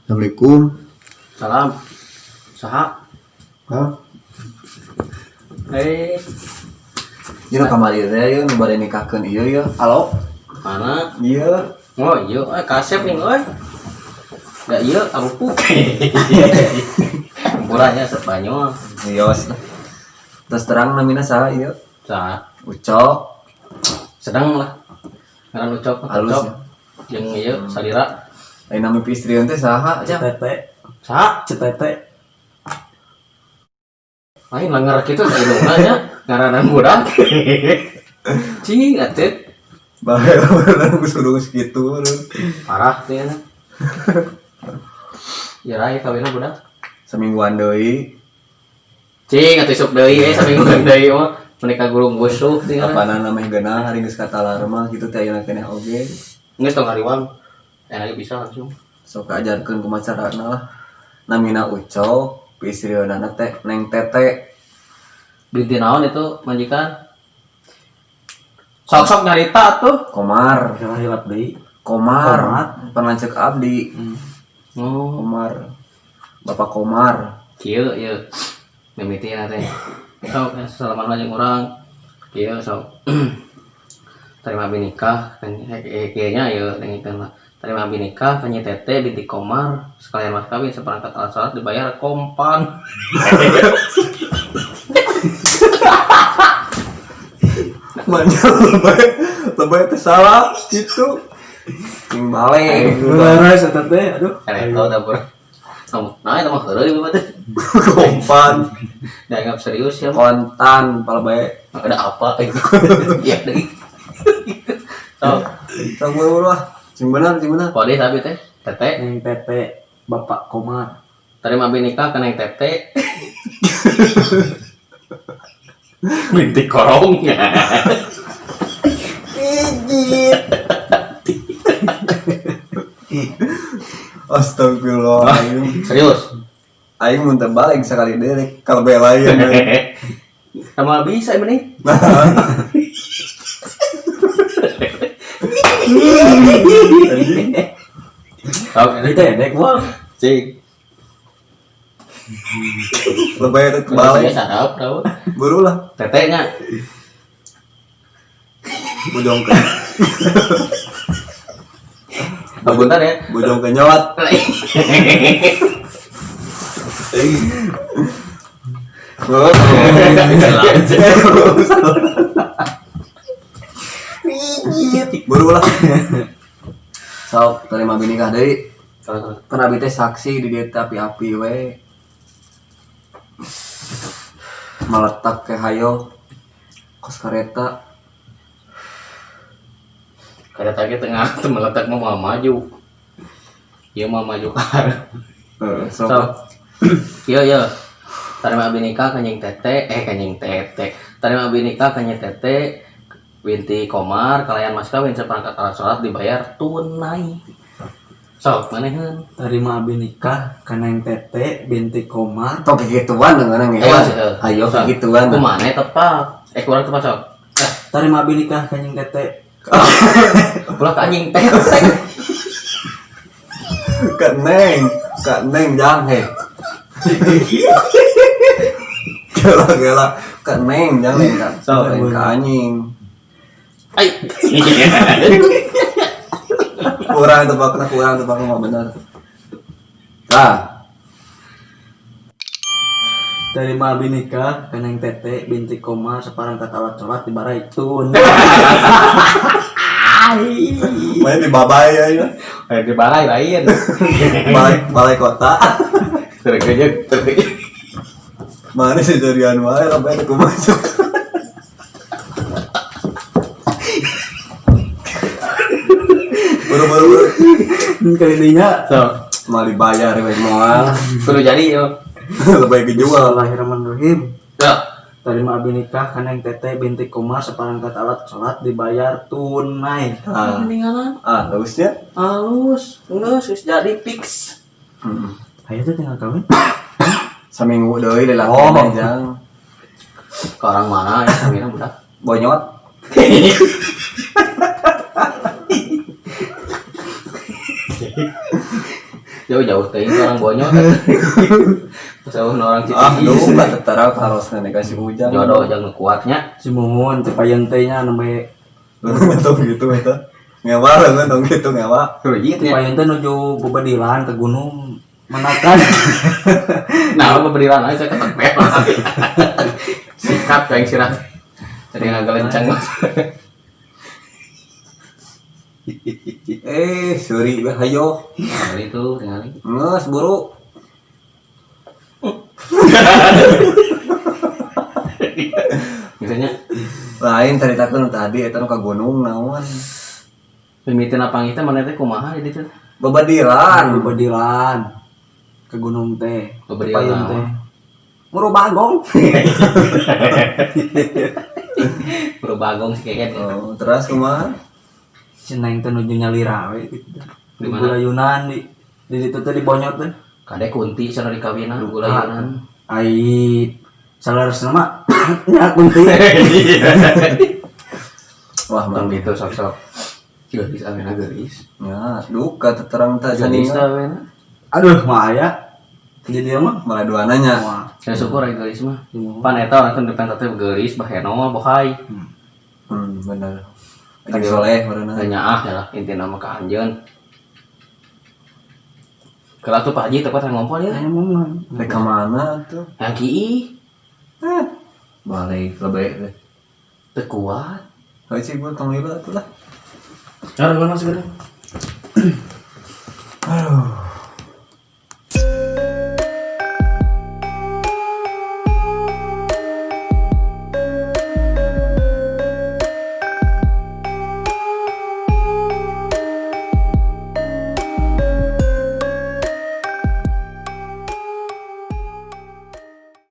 Assalamualaikum. Salam. Saha? Hah? Eh, Ieu nu kamari teh ieu nu bade nikahkeun ieu ya. Halo. Mana? Iya. Oh, iya, eh kasep nih, euy. Da ieu arupuk. Kumpulannya sebanyol. Yos. Terus terang namina saha ieu? Saha? Ucok. Sedang lah. Ngaran Ucok, Halus Ucok. ya. Jeung ieu salira. Lain nami istrieun teh saha, Jang? Cetete, Saha? cetete. Lain lenger kitu saindungna nya, ngaranan budak. Cing atuh. Bae geus kudu geus kitu. Parah teh nya. Ya rai kawinna budak. Samingguan deui. Cing atuh isuk deui eh samingguan deui mah menikah gulung busuk teh. Kapanan meh geunah hari geus katalar mah kitu teh ayeuna keneh oge. Geus tong hariwang. Enak bisa langsung. Sok ajarkeun kumaha carana lah. Namina Ucok, istrieunana teh Neng Tete. Binti naon itu majikan? Sok-sok nyarita tuh. Komar. Jangan hilap deui. Komar. Komar. Pernah cek abdi. Oh, Komar. Bapak Komar. Kieu ieu. Mimitina teh. Sok ya, salaman aja urang. Kieu sok. Terima abi nikah kan kieu nya ieu dengikeun lah. Terima abi nikah kan Tete binti Komar sekalian mas kawin seperangkat alat sholat dibayar kompan. Banyak lebay, lebay teh salah gitu. Cing balik. Leres eta teh, aduh. Ayo tahu bro. Nah, itu mah heureuy mah teh. Kompan, Dianggap serius ya. kontan, pala bae. Ada apa itu? Iya deui. Sok, Sok buru lah. Cing bener, cing bener. kode tapi teh, Tete. Neng Tete, Bapak Komar. Terima abi nikah kana yang Tete. Binti korong. Ijit. Astagfirullah. Aing, Serius. aing mun teu balik sekali deui kalau bae lain. Sama bisa ini. Oke, Itu ya, dek wah. cing. Lebay teh kebalik. Sarap tau. Buru lah. Tetenya Bojong ke Oh, bentar ya. bojong ke nyot. Buru lah. Sok terima abi nikah deui. Kan abi teh saksi di dieu teh api-api we. Meletak ke hayo kos kareta. Kereta ge tengah teu meletak mah moal maju. Ieu mah maju ka hareup. Heeh, sok. Sok. Iya iya. Tarima abi nikah kanjeng Tete, eh kanjeng Tete. Tarima abi nikah kanjeng Tete binti Komar kalayan mas kawin seperangkat alat sholat dibayar tunai. Sok maneheun. Terima abi nikah ka Neng Tete binti Komar. Tong kikituan dengeuna Ayo, ngewa. sih, Hayo sok. kikituan. Kumaha tepat? Eh kurang tepat sok. Eh, Terima abi nikah ka Neng Tete. ulah ka anjing teh. Kak Neng jang he. Gela gela, Kak Neng jang he Kak. Sok. Lain ka anjing. Ai. Kurang tebakna, kurang tebakna mah bener. Tah, Terima abi nikah ka Neng Tete binti Komar seperangkat alat sholat dibarai tunai. main di babai ya ya. Eh di balai lain. Balai balai kota. Terkejut, terkejut. Mana sih jarian wae lah bae aku masuk. Buru-buru Kali dinya Sok. mau dibayar we moal. Kudu jadi yo. Lebih kejual. Bismillahirrahmanirrahim. Sok. Terima abi nikah ka Neng Tete binti Komar seperangkat alat sholat dibayar tunai. Ah, Meninggalan. ah, halusnya. Halus, geus geus jadi fix. Heeh. Ayo tuh tinggal kawin. Saminggu deui lelaki Oh. jang. Ke orang mana ya kawinna budak? Bonyot. Jauh-jauh teuing orang bonyok. Jauh orang Ah, Citiis. duka tetara harusna dikasih ujang. Jodoh jangan kuatnya. Si Mumun teh payeun teh nya nembe Tong gitu eta. Ngewa leungeun tong gitu ngewa. Rujit ti nya. payeun teh nuju bebedilan ke gunung manakan. Nah, apa berilan aja ketepet. Sikat kayak sirah. Jadi ngagelencang. Eh, suri we hayo. Nah, itu tinggal. Geus buru. Misalnya Lain caritakeun tadi eta nu ka gunung naon. mimitin apa teh mana teh kumaha di ditu? Babadilan. Bebedilan ke gunung teh. Bebedilan Payun naon? teh. Muru bagong. Buru bagong sih kayaknya. Oh, terus kumaha? Si Neng teh nuju nyalira we gitu. Di Di mana? Gulayunan di ditu teh di Bonyot teh. Kade kunti sana di kawinan gulayunan. Ai salarusna mah nya kunti. Wah, Tong mah. gitu sok-sok. Geulis awena geulis. Ya, duka teterang teh Geulis saninga. awena. Aduh, mah aya. Jadi dia mah. Malah duananya. Wah. Saya syukur aya geulis mah. Pan eta orang teh depan teh geulis bahenol bohai. Bener. Jeung soleh berenang. Tanya ah ya lah intina mah ka anjeun. Kalau tuh Pak Haji tempat yang ngompol ya. Aya mah. Rek ka mana tuh? Yang ki'i Eh, balik lebih teh. teu kuat. Hayu cik gua tong lila atuh lah. Cara mana sekarang? Aduh.